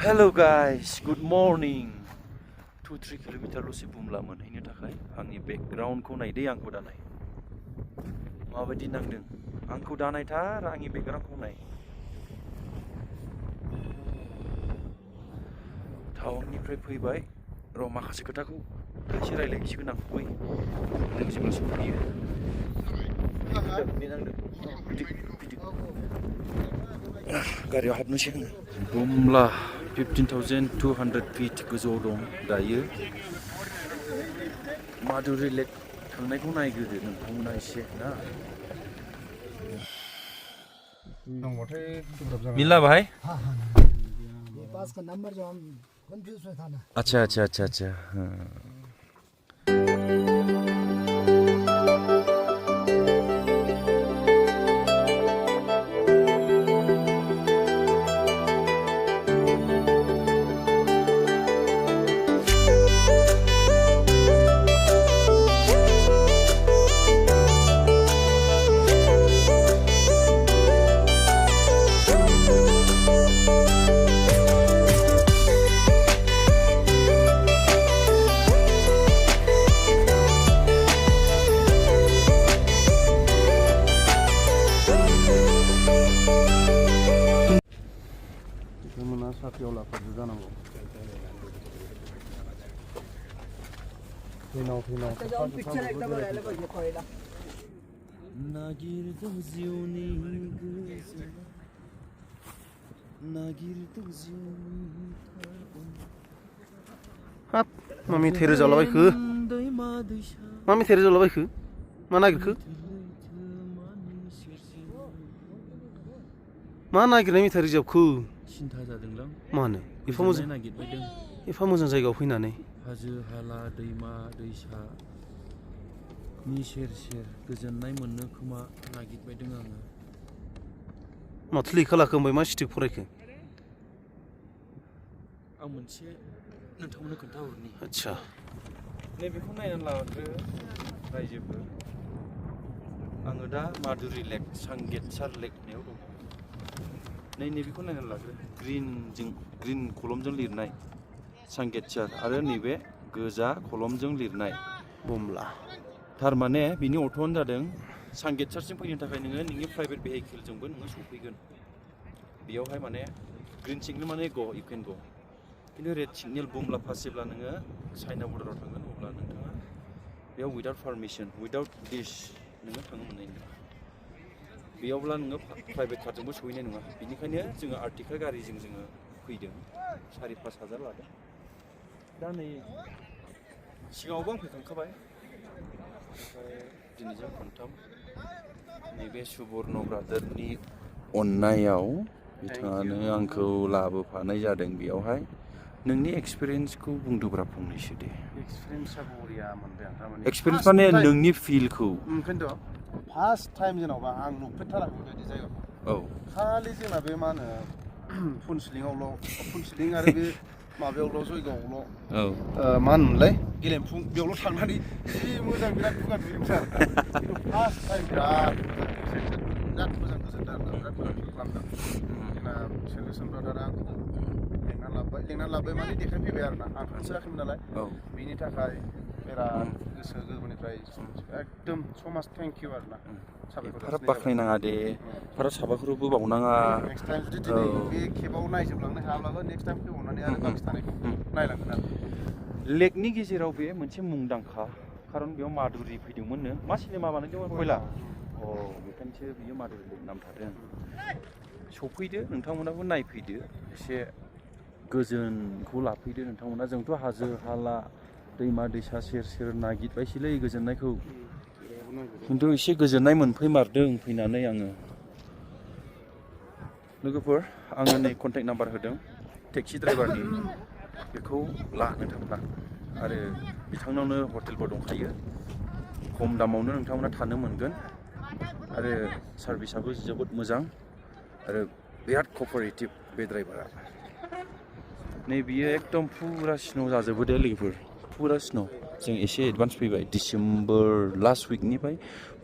Hello guys, good morning. 2-3 किल'मिटारल'सो Bumla मोनहैनो थाखाय आंनि बेकग्राउन्डखौ नायदे आंखौ दानाय माबायदि नांदों आंखौ दानायथार आंनि बेकग्राउन्डखौ नाय टाउननिफ्राय फैबाय र' माखासे खोथाखौ एसे रायलायसिगोन आं फै जों जेब्ला सफैयो बे नांदों गारियाव हाबनोसै आङो बुमला 15,200 फिट गोजौआव दं दायो माधुरि लेक थांनायखौ नायग्रोदो नोंथांमोना एसे ना मिला भाई पास का नंबर जो हम कंफ्यूज में था ना अच्छा साथियाव लाफाजों जानांगौ फैनाव हाब मा मेथाइ रोजाबलाबायखो मा नागिरखो मा नागिरनाय मेथाइ रोजाबखो सिन्था जादोंलां मानो एफा मोजां नागिरबायदों एफा मोजां जायगायाव फैनानै हाजो हाला दैमा दैसा नि सेर गोजोननाय मोननो खोमा नागिरबायदों आङो माथो लेखा लाखो ओमफ्राय मा स्टिक फरायखो आं मोनसे नोंथांमोननो खोन्थाहरनि आदसा नैबेखौ नायनानै लाग्रो रायजोफोर आङो दा माधुरि लेक सांगेतसार लेक होननायाव दं नैबेखौ नायनानै लाग्रो ग्रिन कलमजों लिरनाय सांगेतसार आरो नैबे गोजा कलमजों लिरनाय बुमला थारमाने बिनि अर्थ'आनो जादों सांगेतसारसिम फैनो थाखाय नोङो नोंनि प्राइभेट भेहिकेलजोंबो नोङो सफैगोन बेयावहाय माने ग्रिन सिगनेल माने ग इउ केन ग खिन्थु रेड सिगनेल बुमला पास जेब्ला नोङो चाइना बर्डाराव थांगोन अब्ला नोंथाङा बेयाव उइदाउट पारमिसन उइदाउट दिस नोङो थांनो मोननाय नङा बेयावब्ला नोङो प्राइभेट कारजोंबो सहैनाय नङा बेनिखायनो जोङो आर्टिका गारिजों जोङो फैदों 4-5 हाजार लादों दा नै सिगाङावबो आं फैखांखाबाय ओमफ्राय दिनैजों खनथाम नैबे सुबर्न ब्रादारनि अननायाव बिथाङानो आंखौ लाबोफानाय जादों बेयावहाय नोंनि एक्सपिरियेन्सखौ बुंदोब्रा फंनैसो दे एक्सपिरियेन्सआ बरिया मोनबाय आं थारमाने एक्सपिरियेन्स माने नोंनि फिलखौ ओंखायनोथ' फार्स्ट टाइम जेन'बा आं नुफेरथाराखै बेबायदि जायगाखौ औ खालि जोंना बे मा होनो फुनसिलिं आरो बे माबायावल' जयगावआवल' मा होनोमोनलाय गेलेमफुं बेयावल' थांनानै जि मोजां बिराद दुगा दुयोमोन आरो खिन्थु फार्स्ट टाइम बिराद मोजां गोजोनदों आरो बिराद मोजां फिल खालामदों जोंना सोरगोसोन ब्रादारा आंखौ लेंनानै लाबोबाय माने देखायफैबाय आरो ना आं थांफेराखैमोन नालाय बिनि थाखाय बिराद गोसो गोरबोनिफ्राय एकदम सो माच थेंक इउ आरो ना फाराब बाख्नायनाङा दे फाराब साबायखरबो बावनाङा नेक्स्ट टाइम जुदि दिनै बे खेबाव नायजोबलांनो हायाब्लाबो नेक्स्ट टाइम फैबावनानै आरो बाखि थानायखौ नायलांगोन आरो लेकनि गेजेराव बे मोनसे मुंदांखा खारन बेयाव माधुरि फैदोंमोननो मा सिनेमा बानायदोंमोन कयला बेखायनोसो बियो माधुरि लेक नाम थादों सफैदो नोंथांमोनाबो नायफैदो एसे गोजोनखौ लाफैदो नोंथांमोना जोंथ' हाजो हाला दैमा दैसा सेर नागिरबायसैलै गोजोननायखौ खिन्थु एसे गोजोननाय मोनफैमारदों फैनानै आङो लोगोफोर आङो नै कन्टेक्ट नाम्बार होदों टेक्सि ड्राइभारनि बेखौ लानो थांब्ला आरो बिथांनावनो हटेलबो दंखायो खम दामावनो नोंथांमोना थानो मोनगोन आरो सार्भिसाबो जोबोद मोजां आरो बिराद क'पारेटिभ बे ड्राइभारा नै बियो एकदम फुरा स्न' जाजोबो दे लोगोफोर फुरा स्न' जों एसे एडभान्स फैबाय डिसेम्बर लास्ट उइकनिफ्राय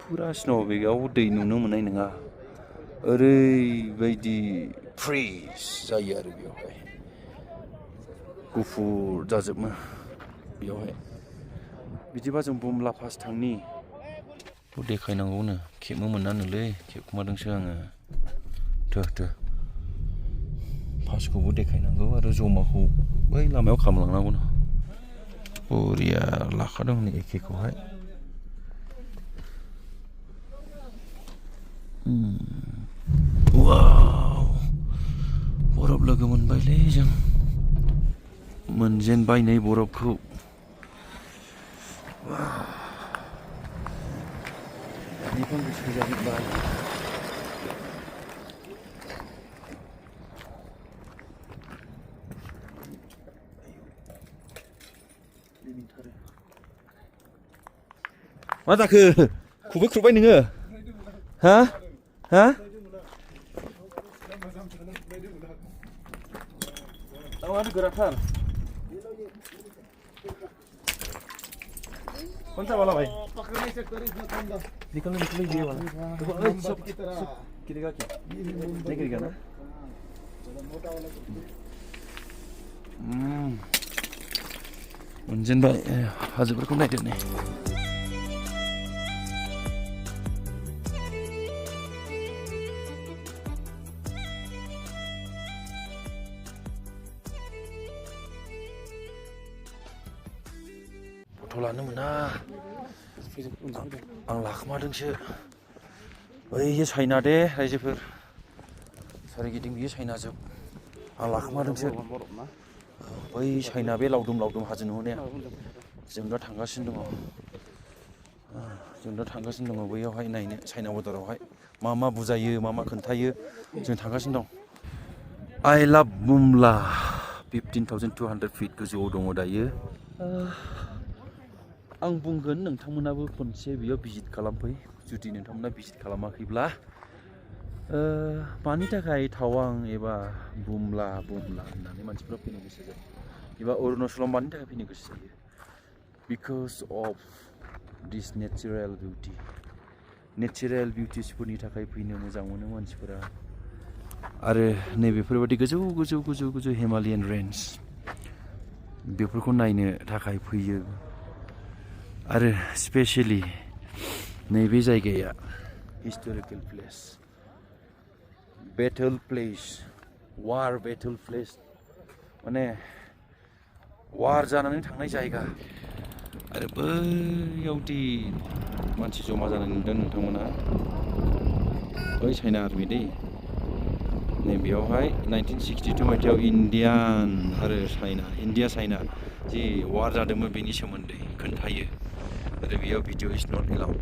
फुरा स्न' बेयाव दै नुनो मोननाय नङा ओरैबायदि फ्रिज जायो आरो बेयावहाय गुफुर जाजोबो बेयावहाय बिदिबा जों बुमला पास थांनि बेखौ देखायनांगौनो खेबनो मोनानोलै खेबखुमादोंसो आङो थो पासखौबो देखायनांगौ आरो जमाखौ बै लामायाव खालामलांनांगौनो बरिया लाखादों हनै एखेखौहाय वाव बरफ लोगो मोनबायलै जों मोनजेनबाय नै बरफखौ बिफां गोसो जाजोब्बाय मा जाखो खुबै नोङो हा लामायानो गोराथार कौन सा वाला भाई निकल ये वाला देखो सब गिरेगा क्या नहीं गिरेगा ना मोनजेनबाय हाजोफोरखौ नायदो नै फट' लानो मोना आं लाखोमादोंसो बैयो चाइना दे रायजोफोर सोरगिदिं बियो चाइना जोब आं लाखोमादोंसो बै चाइना बे लावदुम हाजो नुहुरनाया जों दा थांगासिनो दङ बैयावहाय नायनो चाइना बर्डारावहाय मा बुजायो मा खोन्थायो जों थांगासिनो दं आइ लाभ बुमला 15,200 फिट गोजौआव दङ दायो आं बुंगोन नोंथांमोनाबो खनसे बेयाव भिजिट खालामफै जुदि नोंथांमोना भिजिट खालामाखैब्ला मानि थाखाय टावां एबा बुमला होननानै मानसिफ्रा फैनो गोसो जायो एबा अरुणाचलाव मानि थाखाय फैनो गोसो जायो बिकज अफ दिस नेचारेल बिउटिसफोरनि थाखाय फैनो मोजां मोनो मानसिफोरा आरो नैबेफोरबायदि गोजौ हिमालयान रेन्ज बेफोरखौ नायनो थाखाय फैयो आरो स्पेशली नैबे जायगाया historical place war battle place माने वार जानानै थांनाय जायगा आरो बैयावदि मानसि जमा जानाय नुदों नोंथांमोना बै चाइना आर्मि दै नैबेयावहाय 1962 मायथाइयाव इन्डिया चाइना जि वार जादोंमोन बेनि सोमोन्दै खोन्थायो आरो बेयाव भिडिअ इज नट एलाउड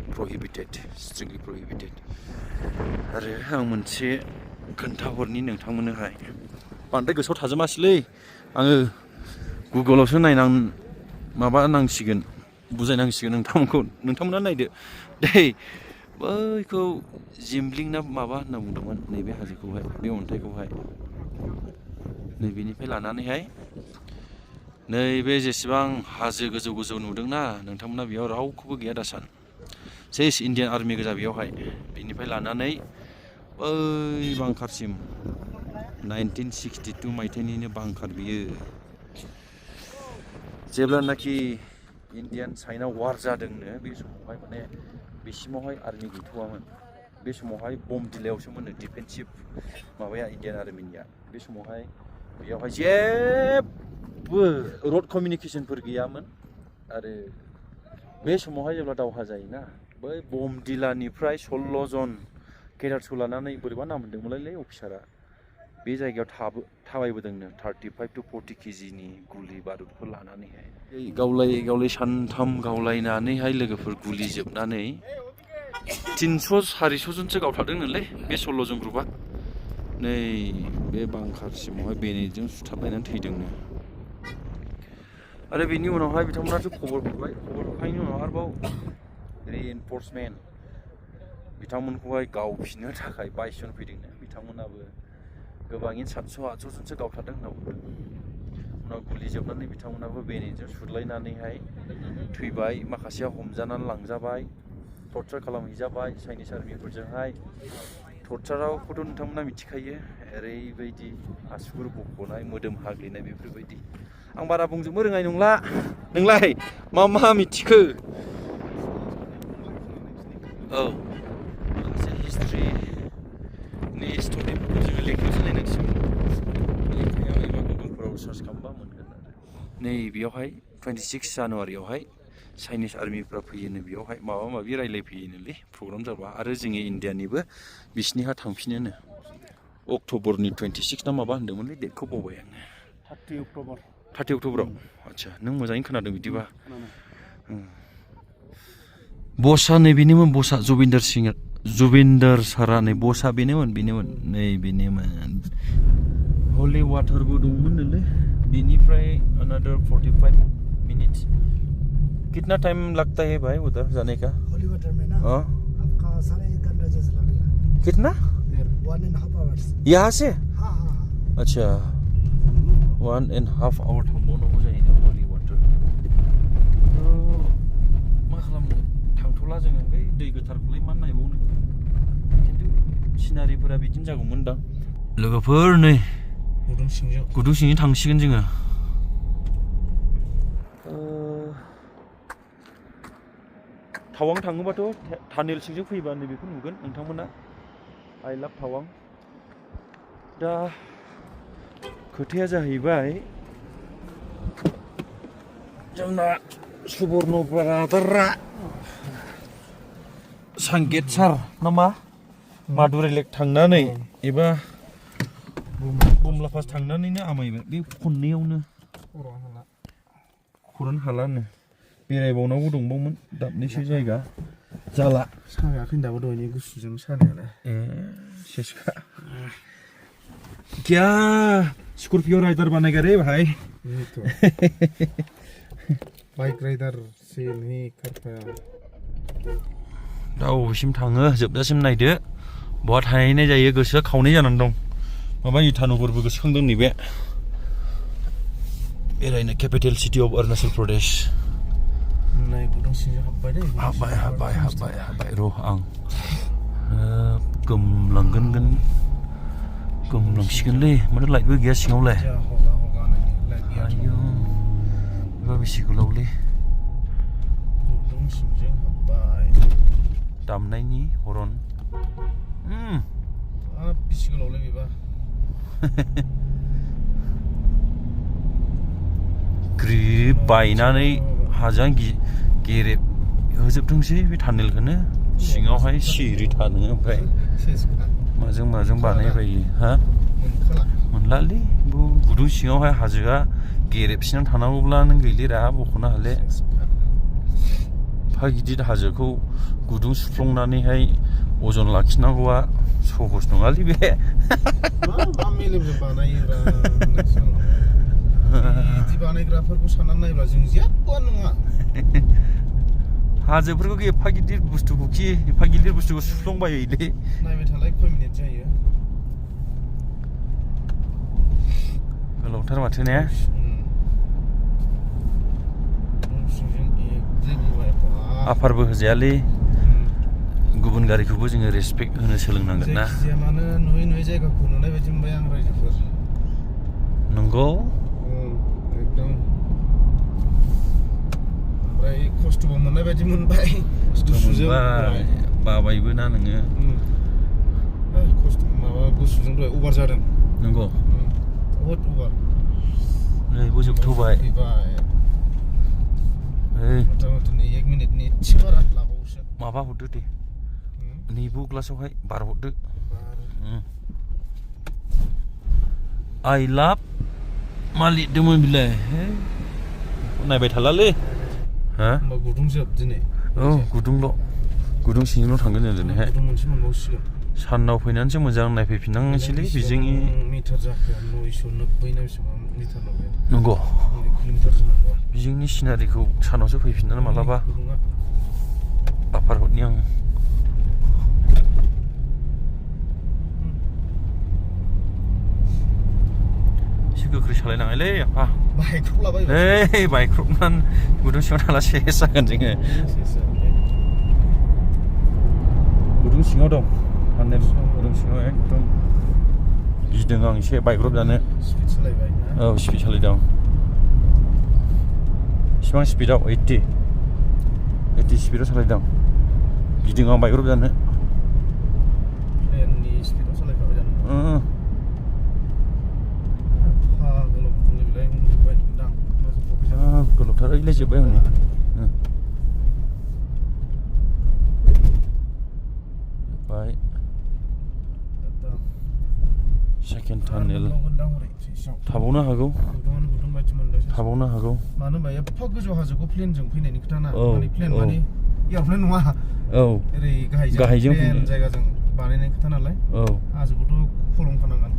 स्ट्रिक्टलि प्रहिबिटेड आरो आं मोनसे खोन्थाहरनि नोंथांमोननोहाय बांद्राय गोसोआव थाजोबासैलै आङो गुगोलावसो नायनांसिगोन बुजायनांसिगोन नोंथांमोना नायदो दै बैखौ जिमब्लिं ना माबा होनना बुंदोंमोन नैबे हाजोखौहाय बे अन्थाइखौहाय नैबेनिफ्राय लानानैहाय नैबे जेसेबां हाजो गोजौ नुदोंना नोंथांमोना बेयाव रावखौबो गैया दासान सेस इण्डियान आर्मि गोजा बेयावहाय बेनिफ्राय लानानै बै बांकारसिम 1962 मायथाइनिनो बांकार बियो जेब्लानाखि इण्डियान चाइना वार जादोंनो बे समावहाय माने बेसिमावहाय आर्मि गैथ'वामोन बे समावहाय बम दिलायावसोमोननो डिफेन्सिभ माबाया इण्डियान आर्मिनिया बे समावहाय बेयावहाय जेबो रड कमिउनिकेसनफोर गैयामोन आरो बे समावहाय जेब्ला दावहा जायोना बै बम दिलानिफ्राय 16 जन केडारखौ लानानै बोरैबा नाम मोनदोंमोनलाय अफिसारा बे जायगायाव थाबायबोदोंनो 35 to 40 केजिनि गुलि बारुदफोर लानानैहाय गावलाय सानथाम गावलायनानैहाय लोगोफोर गुलि जोबनानै 300-400 जनसो गावथारदोंनोलै बे 16 जन ग्रुपआ नै बे बांकारसिमावहाय बेनेटजों सुथाबलायनानै थैदोंनो आरो बेनि उनावहाय बिथांमोनासो खबर हरखांनायनि उनाव आरोबाव रिइनफर्समेन्ट बिथांमोनखौहाय गावफिननो थाखाय 22 जन फैदोंनो बिथांमोनाबो गोबाङैनो 700-800 जनसो गावथारदों होनना बुंदों उनाव गुलि जोबनानै बिथांमोनाबो बेनेटजों सुरलायनानैहाय थैबाय माखासेया हमजानानै लांजाबाय टर्चार खालामहैजाबाय चाइनिस आर्मिफोरजोंहाय टर्चारावखौथ' नोंथांमोना मिथिखायो ओरैबायदि आसुगुर बख'नाय मोदोम हाग्लिनाय बेफोरबायदि आं बारा बुंजोबनो रोंनाय नंला नोंलाय मा मिथिखो औ माखासे हिस्ट्रिनि स्ट'रिफोरखौ जोङो लेखायाव सोलायनांसिगोन लेखायाव एबा गुगोलफोराव सार्च खालामबा मोनगोन आरो नै बेयावहाय 26 जानुवारियावहाय चाइनिस आर्मिफ्रा फैयोनो बेयावहाय माबा माबि रायलायफैयोनोलै प्रग्राम जाबा आरो जोंनि इण्डियानिबो बिसिनिहा थांफिनोनो अक्ट'बरनि 26 ना माबा होनदोंमोनलै डेटखौ बावबाय आङो 30 अक्ट'बर 30 अक्ट'बराव आदसा नों मोजाङै खोनादों बिदिबा बसआ नै बेनोमोन बसआ जुबिन्दार सारा नै बसआ बेनोमोन नै बेनोमोन हलि वाटारबो दंमोननोलै बेनिफ्राय another 45 minutes कितना टाइम लगता है भाई उधर जाने का होली वाटर में ना हाँ आपका 1.5 घंटा जैसा लगेगा कितना 1.5 hours यहाँ से हाँ अच्छा 1.5 hour थांबावनांगौ जायो हलि वाटार मा खालामनो थांथ'ला जोङो बै दै गोथारखौलाय मा नायबावनो खिन्थु सिनारिफोरा बिदिनो जागौमोनदां लोगोफोर नै गुदुं सिंजों थांसिगोन जोङो टावां थाङोबाथ' टानेल सिंजों फैबा नैबेखौ नुगोन नोंथांमोना आइ लाभ टावां दा खोथाया जाहैबाय जोंना सुबर्नपारा सांगेतसार ना मा मादुराय लेक थांनानै एबा बुमला पास थांनानैनो आमायबाय बे खननैयावनो खर'नो हालानो बेरायबावनांगौ दंबावोमोन दाबनैसो जायगा जाला सागायाखै दाबो दहायनि गुसुजों सानायालाय सेसखा क्या स्कॉर्पियो राइडर बनेगा रे भाई बाइक राइडर से नहीं कर पाया दा अबेसिम थाङो जोबजासिम नायदो बहा थाहैनाय जायो गोसोआ खावनै जानानै दं माबा इटानगरबो गोसोखांदों नैबे बेरायनो capital city of Arunachal Pradesh नाय गुदुं सिंजों हाब्बाय र' आं गोमलांसिगोनलै माथो लाइटबो गैया सिङावलाय आयौ बेबा बेसे गोलावलै गुदुं सिंजों हाब्बाय दामनायनि हरन बेसे गोलावलै बेबा ग्रिब बायनानै हाजों गेरेब होजोबथोंसै बे टानेलखौनो सिङावहाय सिरि थानो ओमफ्राय माजों बानायबायो हा मोनलालै गुदुं सिङावहाय हाजोआ गेरेबसिनानै थानांगौब्ला नों गैलिरा बख'नो हाले एफा गिदिर हाजोखौ गुदुं सुफ्लंनानैहाय अजन लाखिनांगौआ सहस नङालै बे मा मेलेमजों बानायोब्रा बिदि बानायग्राफोरखौ साननानै नायब्ला जों जेबोआनो नङा हाजोफोरखौ एफा गिदिर बुस्थुखौ सुफ्लंबायोलै नायबाय थालाय खय मिनिट जायो गोलावथार माथो ने आफारबो होजायालै गुबुन गारिखौबो जोङो रेसपेक्ट होनो सोलोंनांगोन ना जायखिजाया मानो नुयै जायगाखौ नुनाय बायदि मोनबाय आं रायजोफोर नंगौ एकदम ओमफ्राय खस्थ'बो मोननाय बायदि मोनबाय गुसुजों बाबायबो ना नोङो खस्थ' माबा गुसुजों दहाय अभार जादों नंगौ बहुद अभार नैबो जोबथ'बाय मथा मथि नै 1 मिनिटनि एसे बारा लाबावोसो माबा हरदो दे नैबो ग्लासावहाय बार हरदो आइ लाभ मा लिरदोंमोन बिलाय नायबाय थालालै हा होमबा गुदुं जोब दिनै औ गुदुं सिंजोंल' थांगोन जों दिनैहाय गुदुं मोनसे मोनबावसिगोन सानाव फैनानैसो मोजां नायफैफिननांसैलै बेजोंनि मिटार जाखो 990 ना बेसेबां मिटार नङा नंगौ 1 किल'मिटार जानांगौ बेजोंनि सिनारिखौ सानावसो फैफिननानै मालाबा आफारहरनि आं एसे गोख्रै सालायनाङालै आफा बाइक्रबनानै गुदुं सिङाव थाला सेस जागोन जोङो गुदुं सिङाव दं माने रुम सिङाव एकदम गिदों आं एसे बाइकरब जानो स्पिड सालायबाय ना औ स्पिड सालायदों बेसेबां स्पिडआव 80 स्पिडआव सालायदों गिदों आं बाइकरब जानो प्लेननि स्पिडआव सालायखाबाय जानो गोलाव बुथुमनि बिलाइ उन्दुबाय दां गोलावथार ओइलाय जोब्बाय हनै जोब्बाय सेकेन्ड टानेल थाबावनो हागौ थाबावनो हागौ मानो होनबा एफा गोजौ हाजोखौ प्लेनजों फैनायनि खोथा ना माने प्लेन माने एयारप्लेन नङा औ ओरै गाहायजों प्लेन जायगाजों बानायनाय खोथा नालाय औ हाजोखौथ' फलंखानांगोन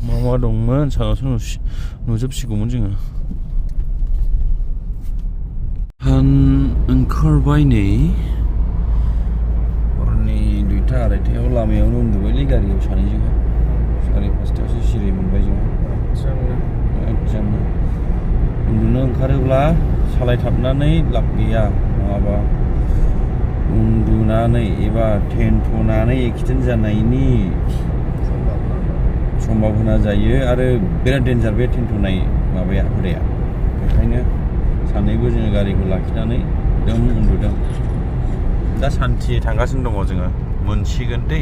मा दंमोन सानावसो नुजोबसिगौमोन जोङो ओंखारबाय नै हरनि 2टा 2:30 लामायावनो उन्दुबायलै गारियाव सानैजोंहाय 5:30 सिरि मोनबाय जोङो मोजांनो उन्दुनो ओंखारोब्ला सालायथाबनानै लाब गैया नङाबा उन्दुनानै एबा थेन्थ'नानै एक्सिडेन्ट जानायनि सम्भाबना जायो आरो बिराद डेन्जार बे थेन्थ'नाय माबाया हुदाया बेखायनो सानैबो जोङो गारिखौ लाखिनानै एकदम उन्दुदों दा सान्थियै थांगासिनो दङ जोङो मोनसिगोन दै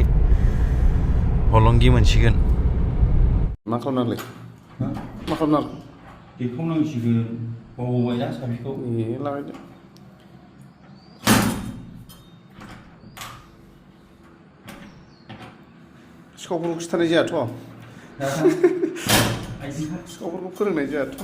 हलंगि मोनसिगोन मा खालामनांगौ मा खालामनांगौ देखावनांसिगोन बावबायना साबिखौ लागायदो सिखावफोरखौ खिथानाय जायाथ' सिखावफोरखौ फोरोंनाय जायाथ'